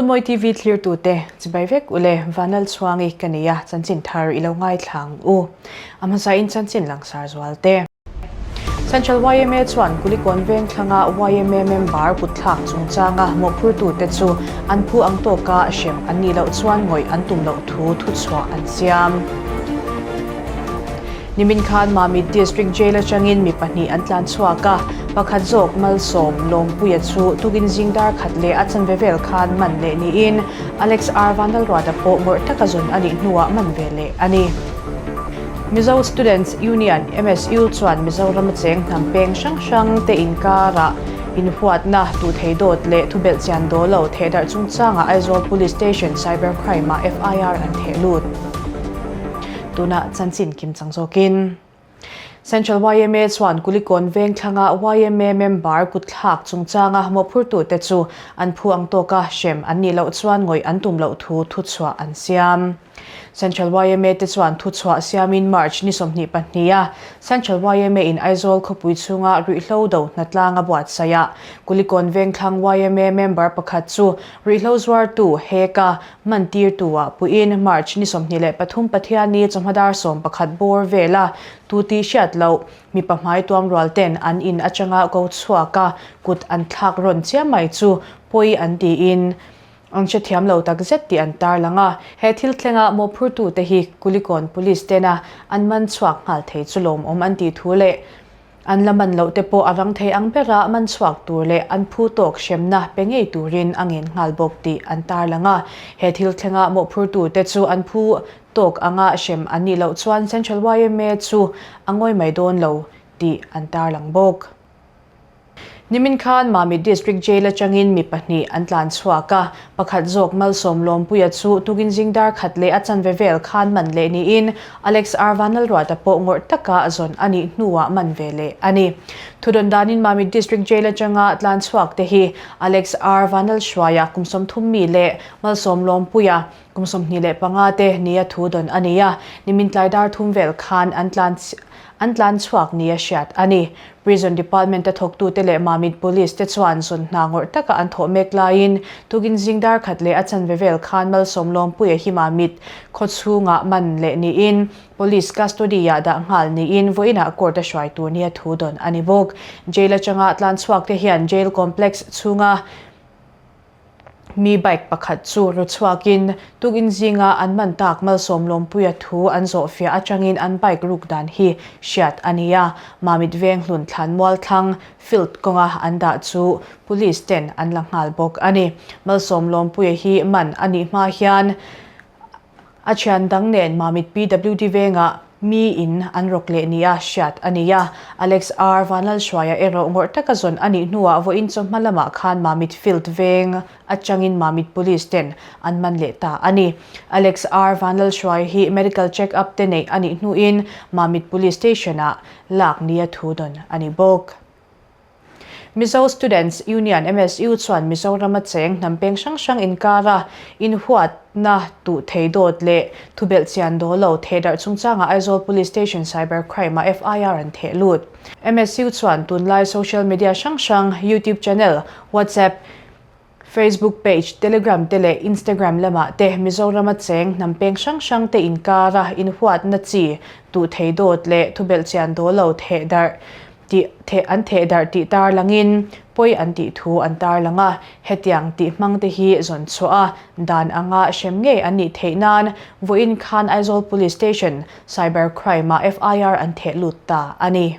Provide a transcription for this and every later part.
Runmawi TV thlirtute, chibai vek ule, Vanlalchhuangi ka nei a, chanchin thar i lo ngaithla ang u. A hmasain chanchin langsar zual te. Central yma chuan Kulikawn Vengthlanga yma member kutthlak chungchanga mawhphurtute chu an phu ang tawka hrem an nih loh chuan ngawih an tum loh thu thuchhuah an siam. Nimin khan Mamit District Jail atangin mi pahnih an tlan chhuak a, pakhat zawk Malsawm Lawmpuia chu tukin zing dar khat leh a chanve vel khan man leh niin Alex R Vanlalruata pawh ngawrh taka zawn a nih hnuah man ve leh a ni. Mizo Students Union, MSU, chuan Mizoram a cheng hnam peng hrang hrang te inkarah inhuatna, tuhthei dawt leh thubelh chian daw lo thehdarh chungchangah Aizawl Police Station Cyber Crime-ah FIR an theh lut. Tunah chanchin kim chang zawkin. Central yma chuan Kulikawn Vengthlanga yma member kutthlak chungchanga mawhphurtute chu an phu ang tawka hrem an nih loh chuan ngawih an tum loh thu thuchhuah an siam. Central yma te chuan thuchhuah siamin March ni 22 a Central yma in Aizawl khawpui chhunga ruihhlo do hnatlang a buatsaih a, Kulikawn Vengthlang yma member pakhat chu ruihhlo zuartu heka hmantirtu ah puiin March ni 23 Pathianni chawhma dar 11 bawr vela tuti hriat loh mipa hmai tuam rual ten an in atanga ko chhuak a kut an thlak rawn chiam mai chu pawi an tiin An hrethiam lo tak zet tih an tarlang a, he thil thlenga mawhphurtute hi Kulikawn Police tena an man chhuak nghal thei chu lawmawm an tih thu leh an la man loh te pawh a rang thei ang bera man chhuak tur leh an phu tawk hremna pe ngei turin a ngen nghal bawk tih an tarlang a. He thil thlenga mawhphurtute chu an phu tawk anga hrem an nih loh chuan Central yma chu a ngawi mai dawn lo tih an tarlang bawk. Nimin khan Mamit District Jail atangin mi pahnih an tlan chhuak a, pakhat zawk Malsawm Lawmpuia chu tukin zing dar khat leh a chanve vel khan man leh niin Alex R Vanlalruata pawh ngawrh taka zawn a nih hnuah man ve leh a ni. Thudawn danin Mamit District Jail atanga tlan chhuak te hi Alex R Vanlalhruaia kum 30 mi leh Malsawm Lawmpuia kum 25 te nia thudawn a ni a, nimin tlai dar thum vel khan an tlan an tlan chhuak nia hriat a ni. Prison Department-a thawktute leh Mamit Police te chuan zawn hna ngawrh taka an thawh mek laiin tukin zing dar khat leh a chanve vel khan Malsawm Lawmpuia hi Mamit khaw chhungah man leh niin Police custody-ah dah nghal niin vawiinah court-a hruai tur nia thu dawn a ni bawk. Jail atanga tlan chhuak te hian Jail Complex chhunga Mi bike pakhat chu ru chhuakin tukin zinga an man tak Malsawm Lawmpuia thu an zawhfiah atangin an bike ruk dan hi hriat a ni a. Mamit Venghlun thlan mualthlang field kawnga an dah chu Police ten an la nghal bawk a ni. Malsawm Lawmpuia hi man a nih hma hian A thian dang nen Mamit PWD vengah mi in an rawk leh nia hriat a ni a. Alex R Vanlalhruaia erawh ngawrh taka zawn a nih hnuah vawiin chawhma lamah khan Mamit Field veng atangin Mamit Police ten an man leh ta a ni. Alex R Vanlalhruaia hi medical check up te neih a nih hnuin Mamit Police Station-ah lak nia thu dawn a ni bawk. Mizo Students Union, MSU, chuan Mizorama cheng hnam peng hrang hrang inkara inhuatna tuh thei dawt leh thubelh chian daw lo thehdarh chungchangah Aizawl Police Station Cyber Crime-ah FIR an theh lut. MSU chuan tunlai social media hrang hrang, YouTube channel, WhatsApp, Facebook page, Telegram te leh Instagram lamah te Mizorama cheng hnam peng hrang hrang te inkara inhuatna chi tuh thei dawt leh thubelh chian daw lo thehdarh tih theh an theh darh tih tarlangin pawi an tih thu an tarlang a, hetiang tih hmang te hi zawn chhuah a, dan anga hrem ngei an nih theih nan vawiin khan Aizawl Police Station Cyber Crime-ah FIR an theh lut ta a ni.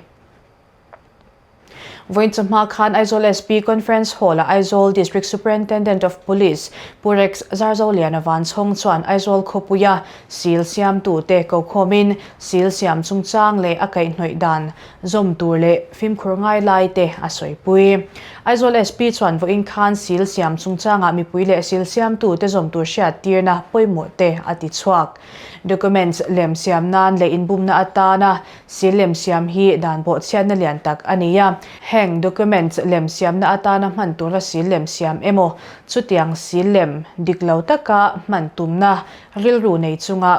Vawiin chawhma khan Aizawl SP Conference Hall-ah Aizawl District Superintendent of Police Pu Rex Zarzoliana Vanchhawng chuan Aizawl khawpuia sil siamtute kokhawmin sil siam chungchang leh a kaihhnawih dan zawm tur leh fimkhur ngai lai te a sawipui. Aizawl SP chuan vawiin khan sil siam chungchangah mipui leh sil siamtu te zawm tur hriat tirna pawimawh te a ti chhuak. Documents lem siam nan leh inbumna atana sil lem siam hi dan bawhchhiatna lian tak a ni a. Heng documents lem siamna atana hman tura sil lem siam emaw chutiang sil lem dik lo taka hman tumna rilru nei chunga.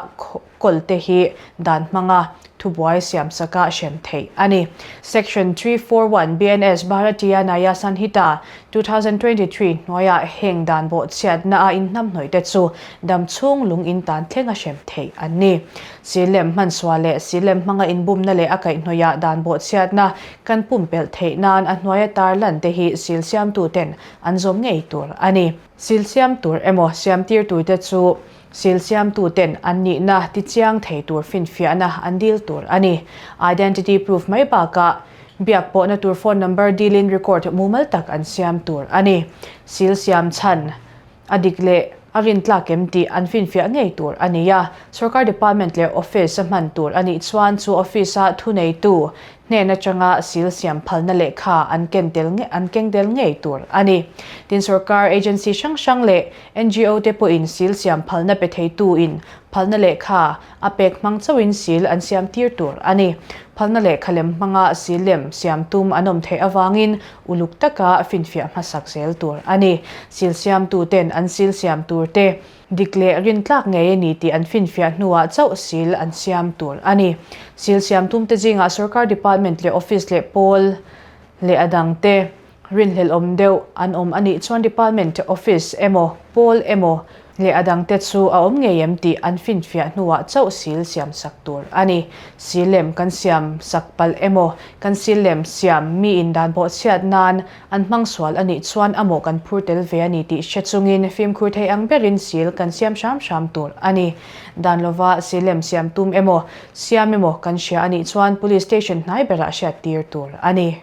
kawlte hi dan hmanga thubuai siamsaka hrem theih a ni. Section 341 BNS Bharatiya Nyaya Sanhita, 2023 hnuaiah heng dan bawhchhiatna a inhnamhnawih te chu dam chhung lung in tan thleng a hrem theih an ni. Silem hmansual leh silem hmanga inbumna leh a kaihhnawihah dan bawhchhiatna kan pumpelh theih nan a hnuaia tarlan te hi sil siamtu ten an zawm ngei tur a ni. Sil siam tur emaw siamtir turte chu sil siamtu ten an nihna tichiang thei tur finfiahna an dil tur a ni. Identity proof mai bakah biak pawhna tur phone number dilin record mumal tak an siam tur a ni. Sil siam chhan a dik leh a rintlak em tih an finfiah ngei tur a ni a. Sorkar department leh office a hman tur a nih chuan chu office-a thuneitu hnen atanga sil siam phalna lehkha an ken tel an keng tel ngei tur a ni. Tin, sorkar agency hrang hrang leh NGO te pawhin sil siam phalna pe theitu in phalna lehkha a pek hmang chauhin sil an siam tir tur a ni. Phalna lehkha lem hmanga sil lem siam tum an awm theih avangin uluk taka finfiah hmasak zel tur a ni. Sil siamtuten an sil siam tur te Dik leh rintlak ngei a ni tih an finfiah hnuah chauh sil an siam tur a ni. Sil siam tumte zingah sorkar department leh office leh pawl leh a dangte rinhlelh awm deuh an awm a nih chuan department, office emaw, pawl emaw leh a dangte chu a awm ngei em tih an finfiah hnuah chauh sil siam sak tur a ni. Sil lem kan siam sak palh emaw, kan sil lem siam miin dan bawhchhiat nan An hmang sual a nih chuan a mawh kan phur tel ve a ni tih hre chungin fimkhur thei ang berin sil kan siam hram hram tur a ni. Dan lova sil lem siam tum emaw, siam emaw kan hria a nih chuan Police Station hnai berah hriat tir tur a ni.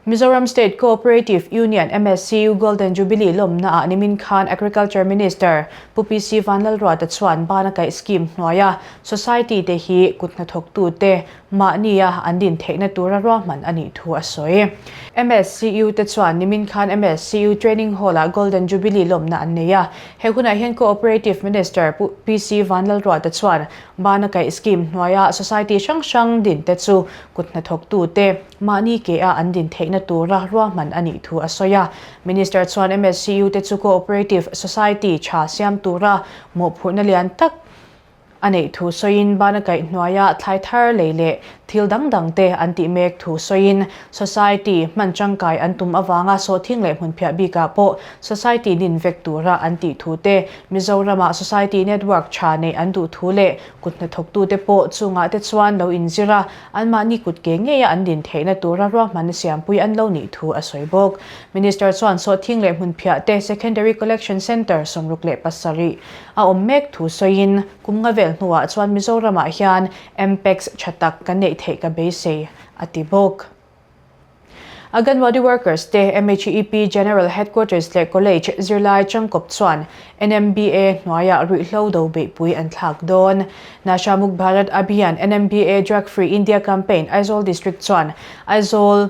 Mizoram State Cooperative Union, MSCU, Golden Jubilee lawmna ah nimin khan Agriculture Minister Pu PC Vanlalruata chuan bana kaih scheme hnuaia Society te hi kut hnathawktute Mahnia an din theihna tura ruahman a nih thu a sawi. MSCU te chuan nimin khan MSCU Training Hall-ah Golden Jubilee lawmna an nei a. He hunah hian Cooperative Minister Pu PC Vanlalruata chuan Bana Kaih Scheme hnuaia Society hrang hrang din te chu kut hnathawktute mahni ke-a an din theihna tura ruahman a nih thu a sawi a. Minister chuan MSCU te chu Cooperative Society tha siam tura mawhphurhna lian tak A neih thu sawiin bana kaih hnuaia thlai thar lei leh thil dang dang te an tih mek thu sawiin Society hman tangkai an tum avanga sawhthing leh hmunphiah bikah pawh Society nin vek tura an tih thu te, Mizorama Society network tha neih an duh thu leh kut hnathawktute pawh chungah te chuan lo inzir a, anmahni kut ke ngeia an din theihna tura ruahmanna siampui an lo nih thu a sawi bawk. Minister chuan sawhthing leh hmunphiah te Secondary Collection Centre 67 A awm mek thu sawiin kum nga vel hnuah chuan Mizoramah hian MPEX tha tak kan neih theih ka beisei, a ti bawk. Anganwadi workers te MHEP General Headquarters leh College zirlai changkawp chuan NMBA hnuaiah ruihhlo do beihpui an thlak dawn. Nasha Mukh Bharat Abhiyan NMBA Drug Free India Campaign Aizawl District chuan Aizawl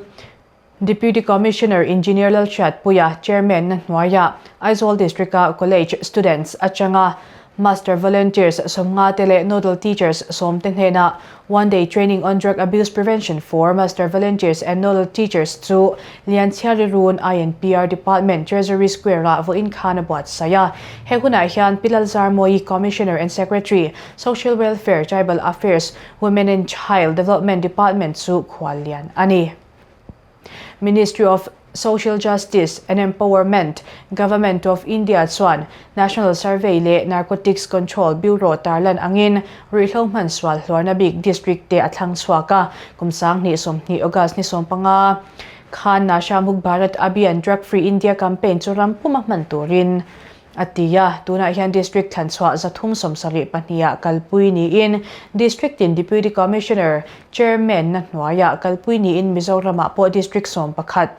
Deputy Commissioner Engineer Lalhriatpuia Chairman na hnuaiah Aizawl District-a College students atanga Master Volunteers 50 te leh Nodal Teachers 10 te hnenah One Day Training on Drug Abuse Prevention for Master Volunteers and Nodal Teachers chu Lianchhiari Run INPR Department Treasury Square-ah vawiin khan a buatsaih a. He hunah hian Pi Lalzarmawi, Commissioner and Secretary, Social Welfare, Tribal Affairs, Women and Child Development Department chu khuallian a ni. Ministry of Social Justice and Empowerment, Government of India chuan National Survey leh Narcotics Control Bureau tarlan angin ruihhlo hman sual hluarna bik district te a thlang chhuak a. Kum 2020 August ni 15 khan Nasha Mukh Bharat Abhiyan Drug Free India Campaign chu ram puma hman turin A ti a, tunah hian District thlanchhuah 372 ah kalpui niin District in Deputy Commissioner, Chairman na hnuaiah kalpui niin Mizoramah pawh District 11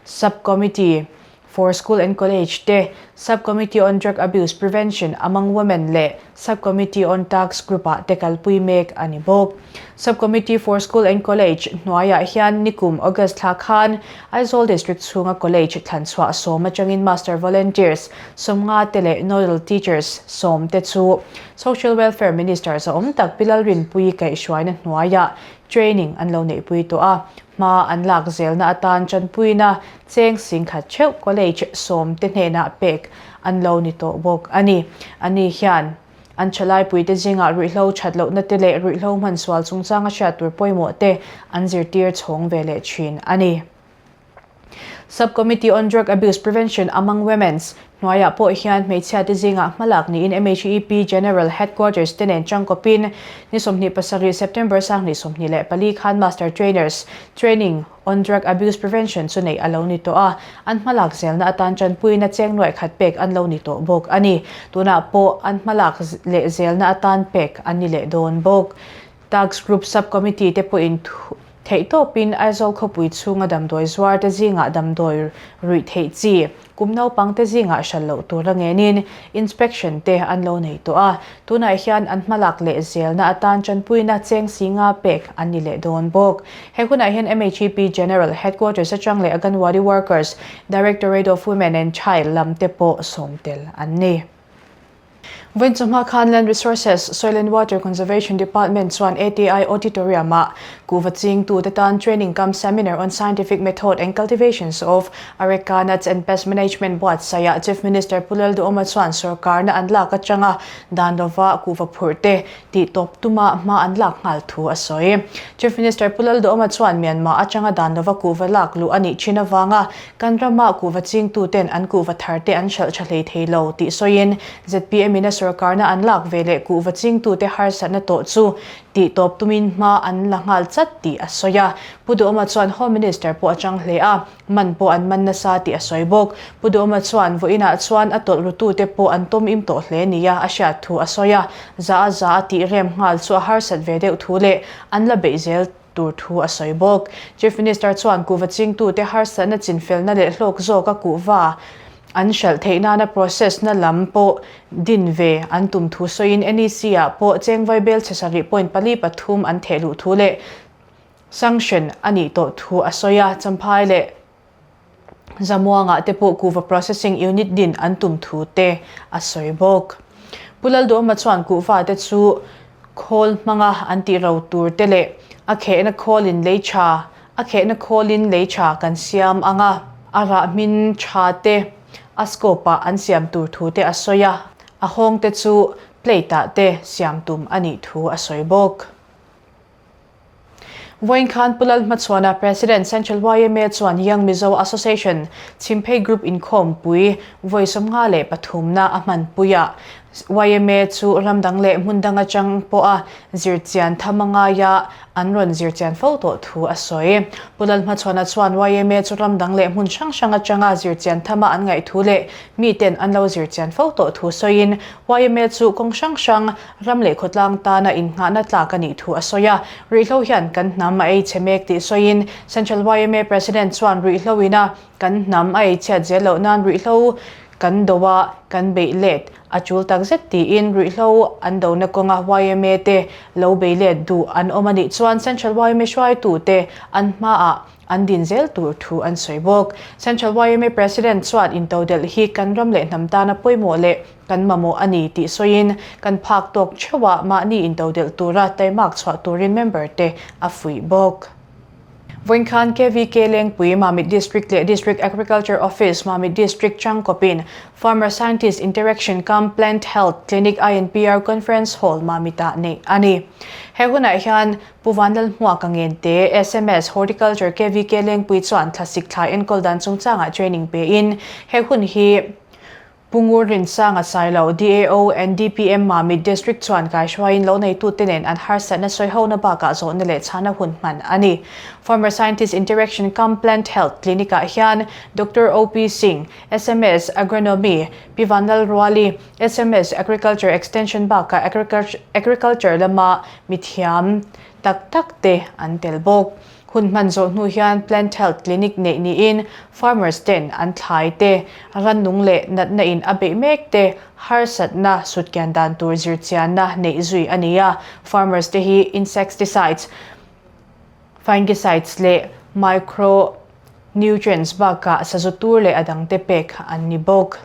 Sub Committee for School and College te, Sub Committee on Drug Abuse Prevention Among Women leh Sub Committee on Task Group ah te kalpui mek a ni bawk. Sub Committee for School and College hnuaiah hian nikum August thla khan Aizawl District chhunga College thlanchhuah 10 atangin Master Volunteers 50 te leh Nodal Teachers 10 te chu Social Welfare Minister zahawm tak Pi Lalrinpuii kaihhruaina hnuaiah training an lo neihpui tawh a, hma an lak zelna atan tanpuina cheng 10,000 theuh College 10 te hnenah pek an lo ni tawh bawk a ni. Ani hian. An thalaipuite zingah ruihhlo that lohna te leh ruihhlo hman sual chungchanga hriat tur pawimawh te an zirtir chhawng ve leh thin a ni. Sub-Committee on Drug Abuse Prevention Among Women's hnuaiah pawh hian hmeichhiate zingah hmalak niin MHEP General Headquarters te nen tangkawpin ni 27 September 2024 khan Master Trainers Training on Drug Abuse Prevention chu neih a lo ni tawh a, an hmalak zelna atan tanpuina cheng nuaih khat pek an lo ni tawh bawk a ni. Tunah pawh an hmalak leh zelna atan pek an ni leh dawn bawk. Task Group Sub-Committee te pawhin theihtawpin Aizawl khawpui chhunga damdawi zuar te zingah damdawi ruih theih chi kum naupang te zingah hral loh tur a ngenin inspection te an lo nei tawh a, tunah hian an hmalak leh zelna atan tanpuina cheng singa pek an ni leh dawn bawk. He hunah hian MHEP General Headquarters atang leh Anganwadi Workers, Directorate of Women and Child lam te pawh sawm tel an ni. Vawiin chawhma khan Land Resources, Soil and Water Conservation Department chuan ATI Auditorium-ah kuhva chingtute tan Training cum Seminar on Scientific Method and Cultivations of Areca Nuts and Pest Management buatsaihah Chief Minister Pu Lalduhoma chuan sorkarna an lak atanga dan lova kuhva phurhte tih tawp tuma hma an lak nghal thu a sawi. Chief Minister Pu Lalduhoma chuan Myanmar atanga dan lova kuhva lak luh a nih thin avanga Kan rama kuhva chingtuten an kuhva tharte an hralh tha hlei thei lo tih sawiin zpm in a sorkarna an lak ve leh kuhva chingtute harsatna tawh chu tih tawp tumin hma an la nghal chat tih a sawi a. Pu Duhoma chuan Home Minister pawh a chang hle a, man pawh an man nasa tih a sawi bawk. Pu Duhoma chuan vawiinah chuan a tawlh rutute pawh an tawm im tawh hle nia a hriat thu a sawi a, za a za a tih rem nghal chu a harsat ve deuh thu leh an la beih zel tur thu a sawi bawk. Chief Minister chuan kuhva chingtute harsatna chinfelna leh hlawk zawka kuhva an hralh theih nana process na lam pawh din ve an tum thu sawiin NEC ah pawh chengvai bel chhe sarih point pali pathum an theh luh thu leh sanction a nih tawh thu a sawi a, Champhai leh Zamuangah te pawh kuhva processing unit din an tum thu te a sawi bawk. Pu Lalduhoma chuan kuhva te chu khawl hmanga an tih ro tur te leh a khehna khawlin lei tha a khehna khawlin lei tha kan siam anga a rah hmin tha te a scope ah an siam tur thu te a sawi a, a hawng te chu plate ah te siam tum a nih thu a sawi bawk. Vawiin khan Pu Lalhmachhuana, President, Central yma chuan Young Mizo Association Chhimphei Group inkhawmpui vawi 53 na a hmanpui a. Yma chu ram dang leh hmun dang atang pawha zirchian tham a ngai a, an rawn zirchian fo tawh thu a sawi. Pu Lalhmachhuana chuan yma chu ram dang leh hmun hrang hrang atanga zirchian thama an ngaih thu leh miten an lo zirchian fo tawh thu sawiin yma chu kawng hrang hrang Ram leh khawtlang tana innghahna tlak a nih thu a sawi a, ruihhlo hian kan hnam a ei chhe mek tih sawiin Central yma President chuan ruihhlo ina kan hnam a ei chhiat zel loh nan ruihhlo kan do a, kan beih let a tul tak zet tiin ruihhlo an dona kawnga yma te lo bei let duh an awm a nih chuan Central yma hruaitute an hmaah An din zel tur thu an sawi bawk. Central yma President chuan intodelh hi kan ram leh hnam tana pawimawh leh kan mamawh a ni tih sawiin kan phak tawk theuhah mahni intodelh tura taimak chhuah turin member te a fuih bawk. Vawinkhan KVK Lengpui Mamit District leh District Agriculture Office Mamit District changkawpin Farmer Scientist Interaction cum Plant Health Clinic INPR Conference Hall Mamit-ah neih a ni. He hunah hian Pu Vanlalhmuaka Ngente, sms, Horticulture KVK Lengpui chuan thlasik thlai enkawl dan chungchangah training pein he hun hi Pu Ngur Rinsanga Sailo, DAO and DPM Mamit District chuan kaihruaiin lo neitute nen an harsatna sawihona bakah zawhna leh chhana hun hman a ni. Farmer Scientist Interaction cum Plant Health Clinic-ah hian Doctor OP Singh, sms, Agronomy, Pi Vanlalruali, sms, Agriculture Extension bakah Agriculture lama mithiam tak tak te an tel bawk. Hun hman zawh hnu hian Plant Health Clinic neih niin farmers ten an thlai te, rannung leh natna in a beih mek te harsatna sutkian dan tur zirchianna neih zui a ni a. Farmers te hi insecticides, fungicides leh micro nutrients bakah sazu tur leh a dangte pek an ni bawk.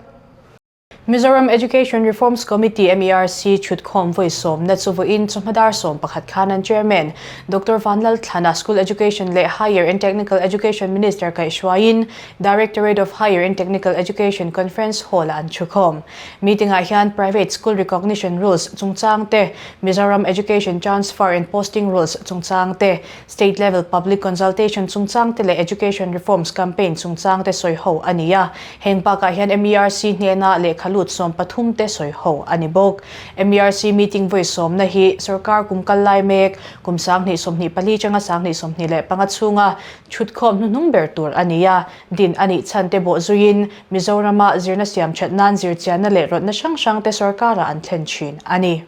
Mizoram Education Reforms Committee, MERC, chhutkhawm vawi sawmna chu vawiin chawhma dar 11 khan an Chairman Doctor Vanlalthlana School Education leh Higher and Technical Education Minister kaihhruaiin Directorate of Higher and Technical Education Conference Hall-ah an chhukhawm. Meeting-ah hian Private School Recognition Rules chungchang te, Mizoram Education Transfer and Posting Rules chungchang te, State Level Public Consultation chungchang te leh Education Reforms Campaign chungchang te sawi ho a ni a. Heng bakah hian MERC hnena lehkha lut 13 te sawi ho a ni bawk. MERC meeting vawi sawmna hi sorkar kum kal lai mek, kum 2024 tanga 2025 chhunga chhutkhawm hnuhnung ber tur a ni a. Din a nih chhan te bawh zuiin Mizorama zirna siam that nan zirchianna leh rawtna hrang hrang te sorkarah an thlen thin a ni.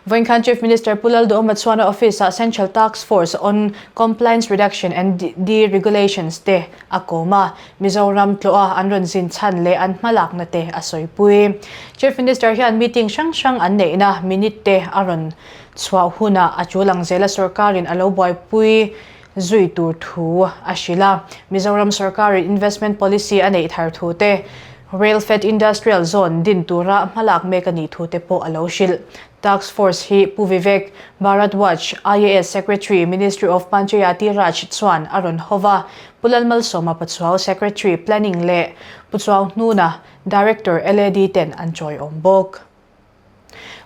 Vawinkhan Chief Minister Pu Lalduhoma chuan a office-ah Central Task Force on Compliance Reduction and Deregulations te a kawm a, Mizoram tlawha an rawn zin chhan leh an hmalakna te a sawipui. Chief Minister hian meeting hrang hrang an neihna minute te a rawn chhuah hunah a tul ang zela sorkarin a lo buaipui zui tur thu a hrilh a. Mizoram sorkarin investment policy a neih thar thu te, Rail Fed Industrial Zone din tura hmalak mek a nih thu te pawh a lo hrilh. Task Force hi Pu Vivek Bharadwaj, IAS Secretary, Ministry of Panchayati Raj chuan a rawn ho va, Pu Lalmalsawma Pachuau, Secretary, Planning leh Pu Chuau Hnuna, Director, LAD ten an chawiawm bawk.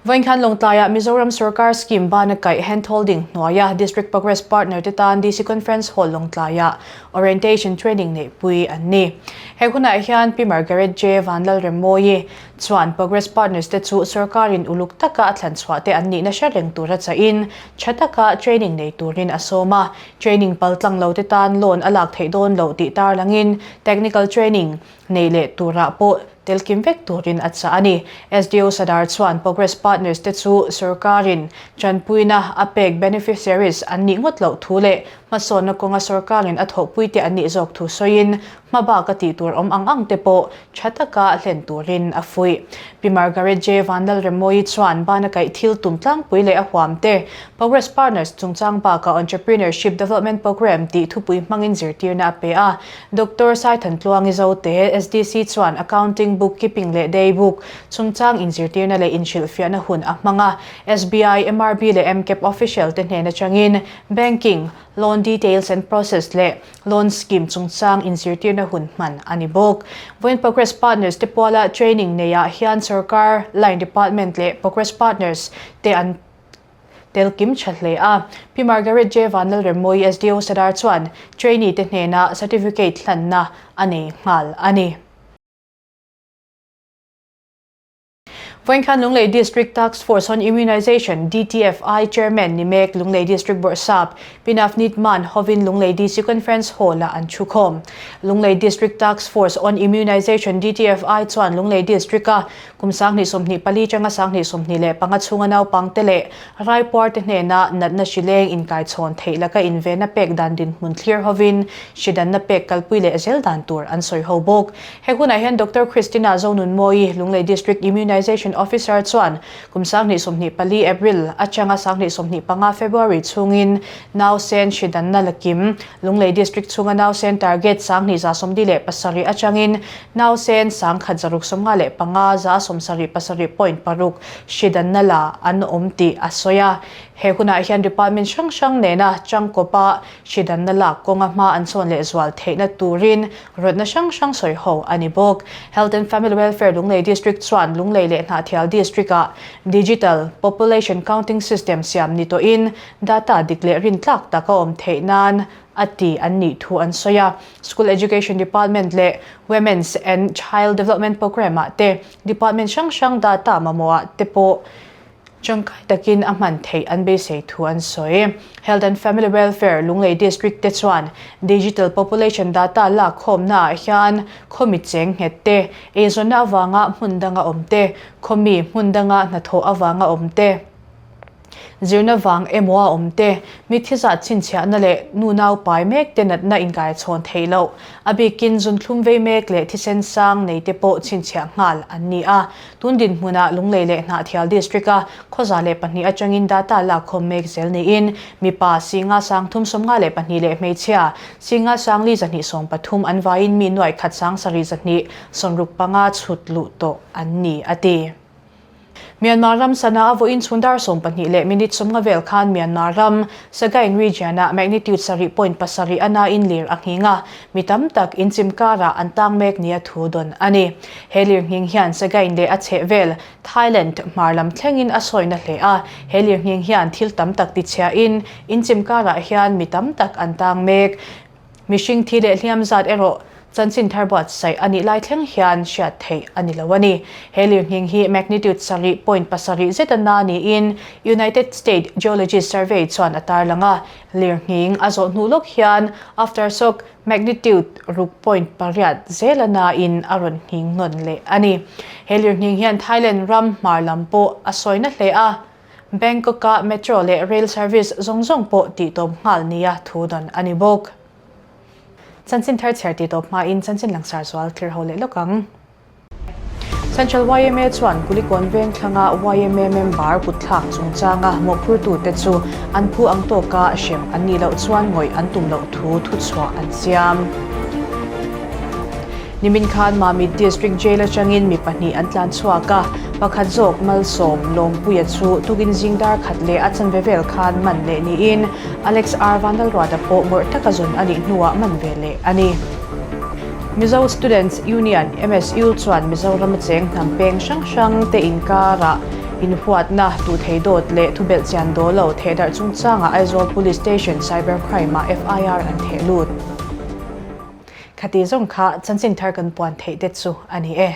Vawinkhan Lawngtlaiah Mizoram Sorkar Scheme bana kaih Handholding hnuaia District Progress Partner te tan DC Conference Hall Lawngtlaiah Orientation Training neihpui an ni. He hunah hian Pi Margaret J. Vanlalremmawi chuan Progress Partners te chu sorkarin uluk taka a thlan chhuah te an nihna hre reng tura chahin tha taka training nei turin a sawm a. Training paltlang lo te tan loan a lak theih dawn loh tih tarlangin Technical Training nei leh turah pawh tel kim vek turin a chah a ni. SDO Sadar chuan Progress Partners te chu sorkarin tanpuina a pek beneficiaries an nih ngawt loh thu leh hmasawnna kawnga sorkarin a thawhpui te an nih zawk thu sawiin hmabak a tih tur awm ang ang te pawh tha taka hlen turin a fuih. Pi Margaret J. Vanlalremmawi chuan bana kaih thil tum tlangpui leh a huam te Progress Partners chungchang bakah Entrepreneurship Development Programme tih thupui hmangin zirtirna a pe a. Doctor Saithantluangi Zote, SDC chuan Accounting, Bookkeeping leh Day Book chungchang inzirtirna leh inhrilhfiahna hun a hmang a. SBI, MRB leh MCAP official te hnen atangin Banking, Loan Details and Process leh Loan Scheme chungchang inzirtirna hun hman a ni bawk. Vawiin Progress Partners te puala training neiah hian sorkar line department leh Progress Partners te an tel kim tha hle a. Pi Margaret J. Vanlalremmawi SDO Sadar chuan trainee te hnena certificate hlanna a nei nghal a ni. Vawinkhan Lunglei District Task Force on Immunization, DTFI, Chairman ni mek Lunglei District Bawrhsap Pi Navneet Mann hovin Lunglei DC Conference Hall-ah an thukhawm. Lunglei District Task Force on Immunization, DTFI, chuan Lunglei District-a Kum 2024 tanga 2025 chhunga naupangte leh raipuarte hnena natna hrileng inkaichhawn theih laka invenna pek dan dinhmun thlir hovin hridanna pek kalpui leh zel dan tur an sawi ho bawk. He hunah hian Doctor Christina Zonunmawi, Lunglei District Immunisation Officer chuan kum 2024 April atanga 2025 February chhungin nausen hridanna la kim Lunglei District chhunga nausen target 2147 atangin Nausen 1655 177.6 hridanna la an awm tih a sawi a. He hunah hian department hrang hrang nena tangkawpa hridanna lak kawnga hma an sawn leh zual theihna turin rawtna hrang hrang sawi ho a ni bawk. Health and Family Welfare Lunglei District chuan Lunglei leh Hnahthial District-ah Digital Population Counting System siam ni tawhin data dik leh rintlak tak a awm theih nan a ti an nih thu an sawi a. School Education Department leh Women's and Child Development Programme ah te department hrang hrang data mamawh ah te pawh tangkai takin a hman theih an beisei thu an sawi. Health and Family Welfare Lunglei District te chuan Digital Population Data lak khawmna ah hian khawmi cheng nghet te, eizawnna avanga hmun danga awm te, khawmi hmun danga hnathawh avanga awm te. Zirna vang emaw a awm te, mitthi zat chhinchhiahna leh nu nau pai mek te natna inkaichhawn theih loh, a bikin zunthlum vei mek leh thisen sang nei te pawh chhinchhiah nghal an ni a. Tun dinhmunah Lunglei leh Hnahthial District-a khawza leh pahnih atangin data lakkhawm mek zel niin mipa Singa sang 32 leh hmeichhia Singa sang li 213 an vaiin mi nuaih khat sang sarih 265 chhut luh tawh an ni, a ti. Myanmar ram Sanaa vawiin chhun dar 12 leh minute 50 vel khan Myanmar ram Sagaing region-ah magnitude sarih point pasarih a nain lir a nghing a, mi tam tak inchim karah an tang mek nia thu dawn a ni. He lir nghing hian Sagaing leh a chhehvel Thailand hmar lam thlengin a sawina hle a, he lir nghing hian thil tam tak tichhiahin inchim karah hian mi tam tak an tang mek. Mihring thi leh hliam zat erawh chanchin thar buatsaih a nih lai thleng hian hriat theih a ni lo a ni. He lirnghing hi magnitude sarih point pasarih zet a na niin United State Geologist Survey chuan a tarlang a. Lirnghing a zawh hnu lawk hian aftershock magnitude ruk point pariat zel a nain a rawn nghing nawn leh a ni. He lirnghing hian Thailand ram hmar lam pawh a sawi na hle a. Bangkok-a metro leh rail service zawng zawng pawh tihtawp nghal nia thu dawn a ni bawk. Chanchin thar chhiar tihtawp hmain chanchin langsar zual thlir ho leh lawk ang. Central yma chuan Kulikawn Vengthlanga yma member kutthlak chungchanga mawhphurtute chu an phu ang tawka hrem an nih loh chuan ngawih an tum loh thu thuchhuah an siam. Nimin khan Mamit District Jail atangin mi pahnih an tlan chhuak a, pakhat zawk Malsawm Lawmpuia chu tukin zing dar khat leh a chanve vel khan man leh niin Alex R Vanlalruata pawh ngawrh taka zawn a nih hnuah man ve leh a ni. Mizo Students Union, MSU, chuan Mizoram a cheng hnam peng hrang hrang te inkarah inhuatna, tuhthei dawt leh thubelh chian dawl lo thehdarh chungchangah Aizawl Police Station Cyber Crime-ah FIR an theh lut. Khati zawng kha chanchin thar kan puan theih te chu a ni e.